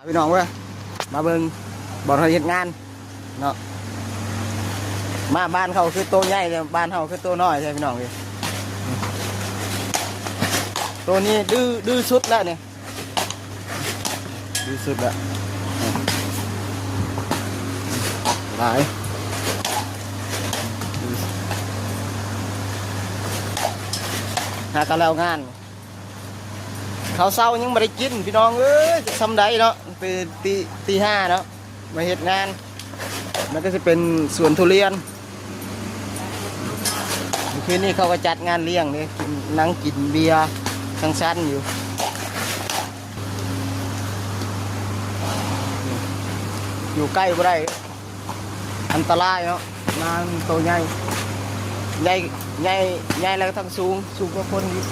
ພີ່ນ້ອງເອີຍ ມາເບິ່ງບ່ອນເຮົາເຮັດງານເນາະ. ມາບ້ານເຂົາຄືໂຕໃຫຍ່ແທ້ ບ້ານເຮົາຄືໂຕນ້ອຍແທ້ພີ່ນ້ອງເອີຍ. ໂຕນີ້ດື້ ດື້ສຸດແລ້ວນີ້ ດີສຸດລະ ຫຼາຍ ຫາກະແລ້ວງານ ເຂົ້າເຊົ້າຍັງບໍ່ໄດ້ກິນ ພີ່ນ້ອງເອີຍ ຈະຊ່ຳໃດເນາະ ໄປຕີ ຕີຫ້າເນາະ ມາເຮັດງານ. ມັນກໍຊິເປັນສວນທຸລຽນ. ມື້ຄືນນີ້ເຂົາກໍຈັດງານລ້ຽງເດ້ ກິນ ນັ່ງກິນເບຍສັງສັນຢູ່. ຢູ່ໃກ້ບໍ່ໄດ້ ອັນຕະລາຍເນາະ ນາງໂຕໃຫຍ່ ໃຫຍ່ ໃຫຍ່ ໃຫຍ່ແລ້ວທັງສູງ ສູງກວ່າຄົນອີກ.